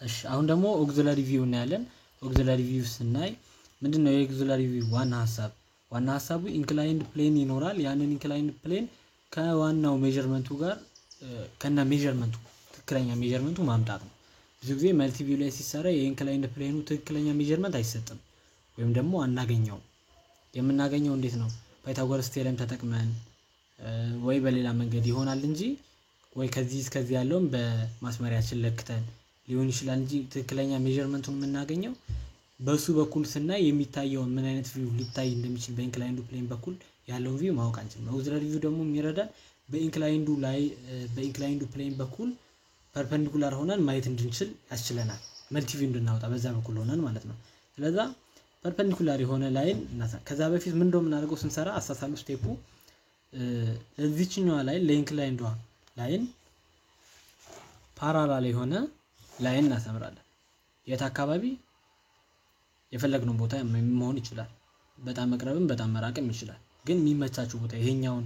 እሺ አሁን ደግሞ auxiliary view እናያለን። Auxiliary view ስናይ ምንድነው የ auxiliary view ዋና ሀሳብ? ዋና ሀሳቡ inclined plane ይኖራል። ያንን inclined plane ከዋናው measurement ኡ ጋር ከነ measurement ኡ ትክክለኛ measurement ኡ ማምጣት ነው። ብዙ ጊዜ multi view ላይ ሲሰራ የ inclined plane ኡ ትክክለኛ measurement አይሰጥም ወይም ደግሞ አናገኘውም። የምናገኘው እንዴት ነው? Pythagoras theorem ተጠቅመን ወይ በሌላ መንገድ ይሆናል እንጂ ወይ ከዚህ እስከዚህ ያለውን በማስመሪያችን ለክተን ሊሆን ይችላል እንጂ ትክክለኛ measurement ኡን የምናገኘው በሱ በኩል ስናይ የሚታየውን ምን አይነት view ሊታይ እንደሚችል በ inclined plane በኩል ያለውን view ማወቅ አንችልም። Auxiliary view ደግሞ የሚረዳን በ inclined ኡ ላይ በ inclined plane በኩል perpendicular ሆነን ማየት እንድንችል ያስችለናል። Multi view እንድናወጣ በዛ በኩል ሆነን ማለት ነው። ስለዛ perpendicular የሆነ line ከዛ በፊት ምን እንደምናደርገው ስንሰራ አሳሳሉ step ኡ ለዚህኛዋ line ለ inclined ዷ line parallel የሆነ line እናሰምራለን። የት አካባቢ የፈለግነው ቦታ መሆን ይችላል። በጣም መቅረብም በጣም መራቅም ይችላል። ግን የሚመቻችሁ ቦታ ይሄኛውን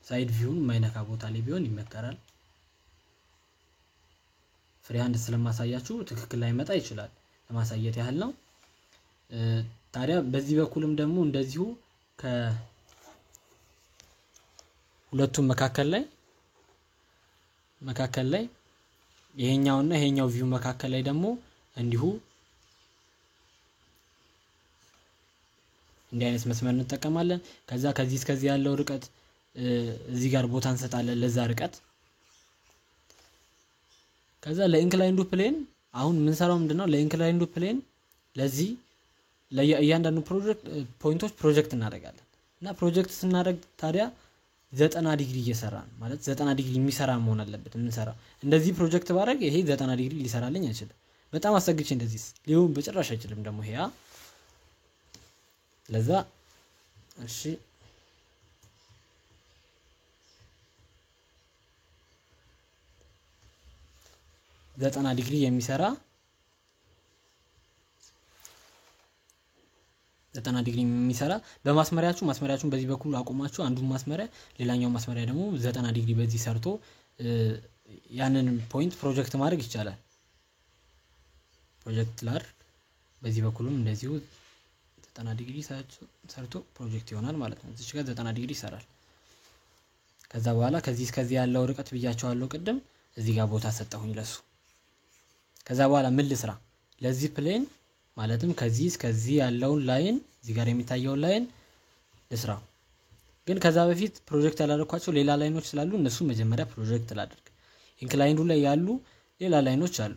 side view ን የማይነካ ቦታ ላይ ቢሆን ይመከራል። Free hand ስለማሳያችሁ ትክክል ላይመጣ ይችላል፣ ለማሳየት ያህል ነው። ታዲያ በዚህ በኩልም ደግሞ እንደዚሁ ከሁለቱም መካከል ላይ ይሄኛውና ይሄኛው view መካከል ላይ ደግሞ እንዲሁ እንዲህ አይነት መስመር እንጠቀማለን። ከዛ ከዚህ እስከዚህ ያለው ርቀት እዚህ ጋር ቦታ እንሰጣለን ለዛ ርቀት። ከዛ ለ inclined ኡ plane አሁን የምንሰራው ምንድነው? ለ inclined ኡ plane ለዚህ ለእያንዳንዱ project point ኦች project እናደርጋለን። እና ፕሮጀክት ስናደርግ ታዲያ 90 ዲግሪ እየሰራ ነው ማለት 90 ዲግሪ የሚሰራ መሆን አለበት የምንሰራው። እንደዚህ ፕሮጀክት ባደርግ ይሄ 90 ዲግሪ ሊሰራልኝ አይችልም። በጣም አስጠግቼ እንደዚህ ሊሆን በጭራሽ አይችልም ደግሞ ይሄ። ለዛ እሺ 90 ዲግሪ የሚሰራ 90 ዲግሪ የሚሰራ በማስመሪያችሁ ማስመሪያችሁን በዚህ በኩል አቁማችሁ አንዱን ማስመሪያ ሌላኛው ማስመሪያ ደግሞ 90 ዲግሪ በዚህ ሰርቶ ያንን point project ማድረግ ይቻላል። ፕሮጀክት ላድርግ፣ በዚህ በኩልም እንደዚሁ 90 ዲግሪ ሰርቶ ፕሮጀክት ይሆናል ማለት ነው። እዚች ጋር 90 ዲግሪ ይሰራል። ከዛ በኋላ ከዚህ እስከዚህ ያለው ርቀት ብያቸዋለሁ ቅድም፣ እዚህ ጋር ቦታ ሰጠሁኝ ለሱ። ከዛ በኋላ ምን ልስራ? ለዚህ plane ማለትም ከዚህ እስከዚህ ያለውን line እዚህ ጋር የሚታየውን line ልስራው። ግን ከዛ በፊት ፕሮጀክት ያላደረኳቸው ሌላ line ኦች ስላሉ እነሱ መጀመሪያ ፕሮጀክት ላድርግ። Inclined ኡ ላይ ያሉ ሌላ line ኦች አሉ።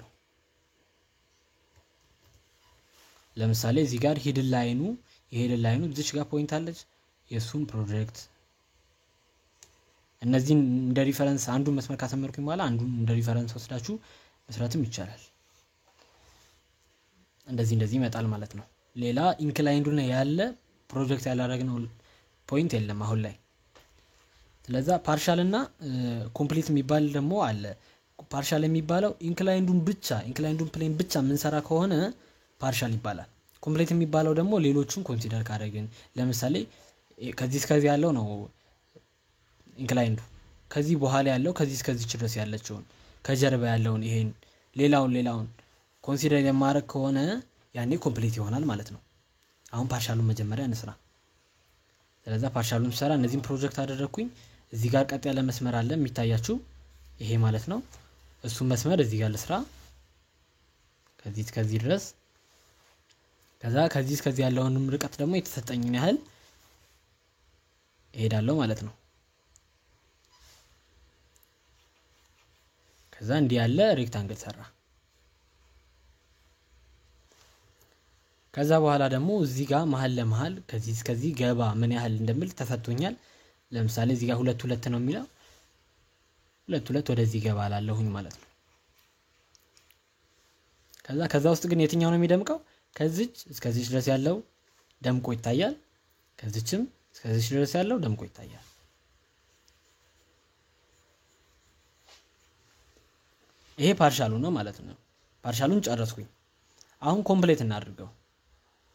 ለምሳሌ እዚህ ጋር hidden line ኡ የ hidden line ኡ እዚች ጋር point አለች። የእሱን ፕሮጀክት እነዚህን እንደ reference አንዱን መስመር ካሰመርኩኝ በኋላ አንዱን እንደ reference ወስዳችሁ መስራትም ይቻላል። እንደዚህ እንደዚህ ይመጣል ማለት ነው። ሌላ inclined ኡ ላይ ያለ ፕሮጀክት ያላደረግነው point የለም አሁን ላይ። ስለዛ partial እና complete የሚባል ደግሞ አለ። Partial የሚባለው inclined ኡን ብቻ inclined ኡን plane ብቻ የምንሰራ ከሆነ partial ይባላል። Complete የሚባለው ደግሞ ሌሎቹን consider ካደረግን፣ ለምሳሌ ከዚህ እስከዚህ ያለው ነው inclined ኡ። ከዚህ በኋላ ያለው ከዚህ እስከዚህ ድረስ ያለችውን ከጀርባ ያለውን ይሄን ሌላውን ሌላውን consider የማድረግ ከሆነ ያኔ complete ይሆናል ማለት ነው። አሁን partial ኡን መጀመሪያ እንስራ። ስለዛ partial ኡን ስሰራ እነዚህን ፕሮጀክት አደረግኩኝ። እዚህ ጋር ቀጥ ያለ መስመር አለ የሚታያችሁ ይሄ ማለት ነው። እሱን መስመር እዚህ ጋር ልስራ ከዚህ እስከዚህ ድረስ። ከዛ ከዚህ እስከዚህ ያለውንም ርቀት ደግሞ የተሰጠኝን ያህል እሄዳለሁ ማለት ነው። ከዛ እንዲህ ያለ rectangle ሰራ። ከዛ በኋላ ደግሞ እዚህ ጋር መሀል ለመሀል ከዚህ እስከዚህ ገባ ምን ያህል እንደምል ተሰጥቶኛል። ለምሳሌ እዚህ ጋር ሁለት ሁለት ነው የሚለው፣ ሁለት ሁለት ወደዚህ ገባ ላለሁኝ ማለት ነው። ከዛ ውስጥ ግን የትኛው ነው የሚደምቀው? ከዚች እስከዚች ድረስ ያለው ደምቆ ይታያል። ከዚችም እስከዚች ድረስ ያለው ደምቆ ይታያል። ይሄ partial ኡ ነው ማለት ነው። Partial ኡን ጨረስኩኝ። አሁን complete እናድርገው።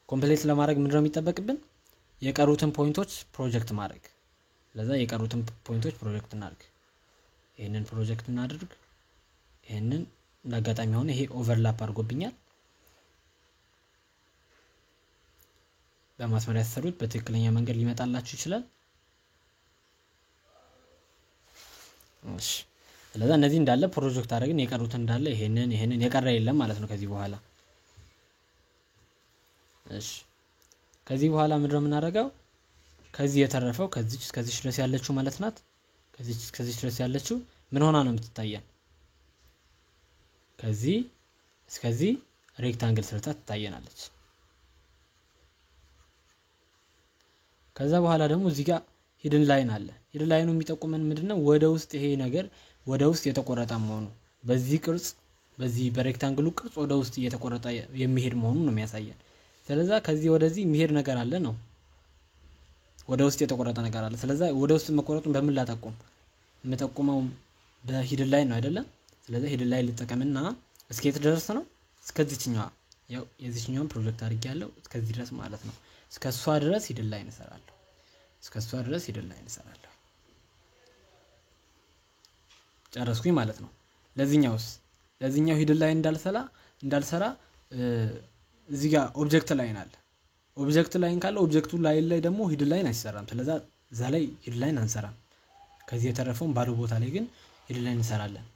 Complete ለማድረግ ምንድነው የሚጠበቅብን? የቀሩትን point ኦች project ማድረግ። ለዛ የቀሩትን point ኦች project እናድርግ። ይህንን ፕሮጀክት እናድርግ። ይህንን እንዳጋጣሚ ሆነ ይሄ overlap አድርጎብኛል። በማስመሪያ ተሰሩት በትክክለኛ መንገድ ሊመጣላችሁ ይችላል። እሺ ስለዚህ እነዚህ እንዳለ ፕሮጀክት አደረግን። የቀሩት እንዳለ ይሄንን የቀረ የለም ማለት ነው ከዚህ በኋላ። እሺ ከዚህ በኋላ ምንድነው የምናደርገው? ከዚህ የተረፈው ከዚች እስከዚች ድረስ ያለችው ማለት ናት። ከዚች እስከዚች ድረስ ያለችው ምን ሆና ነው የምትታየን? ከዚህ እስከዚህ rectangle ሰርታ ትታየናለች። ከዛ በኋላ ደግሞ እዚህ ጋር hidden line አለ። hidden line ኡ የሚጠቁመን ምንድነው? ወደ ውስጥ ይሄ ነገር ወደ ውስጥ የተቆረጠ መሆኑ፣ በዚህ ቅርጽ በዚህ በ rectangle ኡ ቅርጽ ወደ ውስጥ እየተቆረጠ የሚሄድ መሆኑን ነው የሚያሳየን። ስለዚህ ከዚህ ወደዚህ የሚሄድ ነገር አለ ነው፣ ወደ ውስጥ የተቆረጠ ነገር አለ። ስለዚህ ወደ ውስጥ መቆረጡን በምን ላጠቁም? የምጠቁመው በ hidden line ነው አይደለም? ስለዚህ hidden line ልጠቀምና እስከ የት ድረስ ነው? እስከዚህኛዋ፣ ያው የዚህኛውን ፕሮጀክት አድርጌያለሁ እስከዚህ ድረስ ማለት ነው። እስከሷ ድረስ hidden line እሰራለሁ። እስከሷ ድረስ hidden line እሰራለሁ። ጨረስኩኝ ማለት ነው። ለዚህኛውስ ለዚህኛው hidden line እንዳልሰራ እዚህ ጋር object line አለ። object line ካለ object ኡ line ላይ ደግሞ hidden line አይሰራም። ስለዚህ እዛ ላይ hidden line አንሰራም። ከዚህ የተረፈውን ባዶ ቦታ ላይ ግን hidden line እንሰራለን።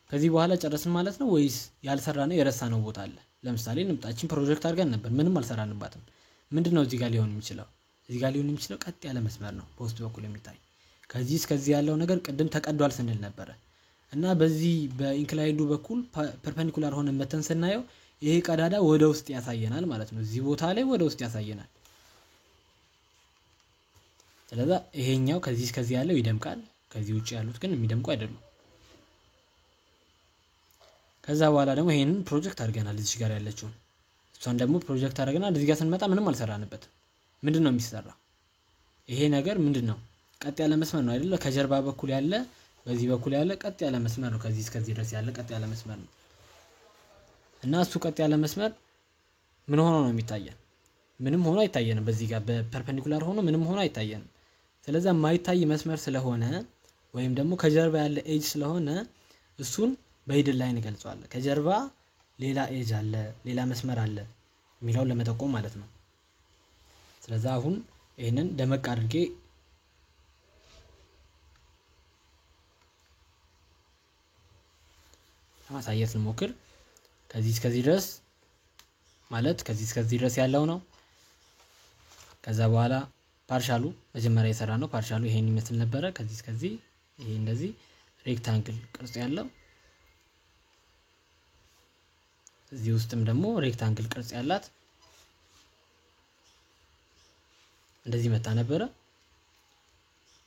ከዚህ በኋላ ጨረስን ማለት ነው ወይስ ያልሰራነው የረሳነው ቦታ አለ? ለምሳሌ ንብጣችን ፕሮጀክት አድርገን ነበር፣ ምንም አልሰራንባትም። ምንድነው እዚህ ጋር ሊሆን የሚችለው? እዚህ ጋር ሊሆን የሚችለው ቀጥ ያለ መስመር ነው በውስጥ በኩል የሚታይ። ከዚህ እስከዚህ ያለው ነገር ቅድም ተቀዷል ስንል ነበረ እና በዚህ በ inclined ኡ በኩል perpendicular ሆነ መተን ስናየው ይሄ ቀዳዳ ወደ ውስጥ ያሳየናል ማለት ነው። እዚህ ቦታ ላይ ወደ ውስጥ ያሳየናል። ስለዚህ ይሄኛው ከዚህ እስከዚህ ያለው ይደምቃል። ከዚህ ውጪ ያሉት ግን የሚደምቁ አይደሉም። ከዛ በኋላ ደግሞ ይሄንን ፕሮጀክት አድርገናል። እዚህ ጋር ያለችው እሷን ደግሞ ፕሮጀክት አድርገናል። እዚህ ጋር ስንመጣ ምንም አልሰራንበትም። ምንድነው የሚሰራው? ይሄ ነገር ምንድነው? ቀጥ ያለ መስመር ነው አይደለ? ከጀርባ በኩል ያለ በዚህ በኩል ያለ ቀጥ ያለ መስመር ነው። ከዚህ እስከዚህ ድረስ ያለ ቀጥ ያለ መስመር ነው። እና እሱ ቀጥ ያለ መስመር ምን ሆኖ ነው የሚታየን? ምንም ሆኖ አይታየንም። በዚህ ጋር በ perpendicular ሆኖ ምንም ሆኖ አይታየንም። ስለዚህ የማይታይ መስመር ስለሆነ ወይም ደግሞ ከጀርባ ያለ ኤጅ ስለሆነ እሱን በ hidden line እንገልጸዋለን። ከጀርባ ሌላ ኤጅ አለ፣ ሌላ መስመር አለ የሚለውን ለመጠቆም ማለት ነው። ስለዚህ አሁን ይሄንን ደመቅ አድርጌ ለማሳየት ልሞክር። ከዚህ እስከዚህ ድረስ ማለት ከዚህ እስከዚህ ድረስ ያለው ነው። ከዛ በኋላ partial ኡ መጀመሪያ የሰራነው partial ኡ ይሄን ይመስል ነበረ። ከዚህ እስከዚህ ይሄ እንደዚህ rectangle ቅርጽ ያለው፣ እዚህ ውስጥም ደግሞ rectangle ቅርጽ ያላት እንደዚህ መጣ ነበረ።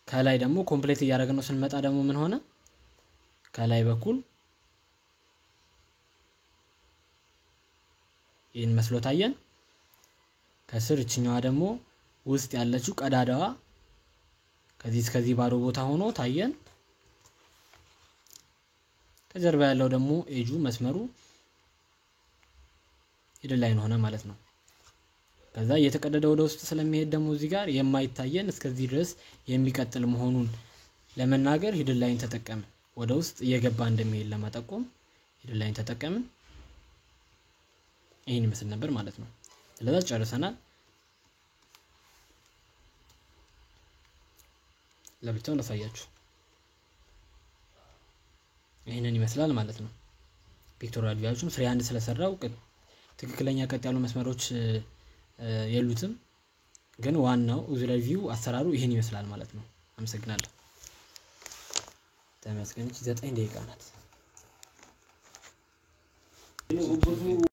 ከላይ ደግሞ complete እያደረግነው ስንመጣ ደግሞ ምን ሆነ? ከላይ በኩል ይሄን መስሎ ታየን። ከስር እቺኛዋ ደግሞ ውስጥ ያለችው ቀዳዳዋ ከዚህ እስከዚህ ባዶ ቦታ ሆኖ ታየን። ከጀርባ ያለው ደግሞ ኤጁ መስመሩ hidden line ሆነ ማለት ነው። ከዛ እየተቀደደ ወደ ውስጥ ስለሚሄድ ደግሞ እዚህ ጋር የማይታየን እስከዚህ ድረስ የሚቀጥል መሆኑን ለመናገር hidden line ተጠቀምን። ወደ ውስጥ እየገባ እንደሚሄድ ለመጠቆም hidden line ተጠቀምን። ይሄን ይመስል ነበር ማለት ነው። ስለዚህ ጨርሰናል። ለብቻው ላሳያችሁ። ይሄንን ይመስላል ማለት ነው። pictorial view ኣችሁም freehand ስለሰራው ትክክለኛ ቀጥ ያሉ መስመሮች የሉትም፣ ግን ዋናው auxiliary view አሰራሩ ይሄን ይመስላል ማለት ነው። አመሰግናለሁ። ተመስገን። 9 ደቂቃ ናት።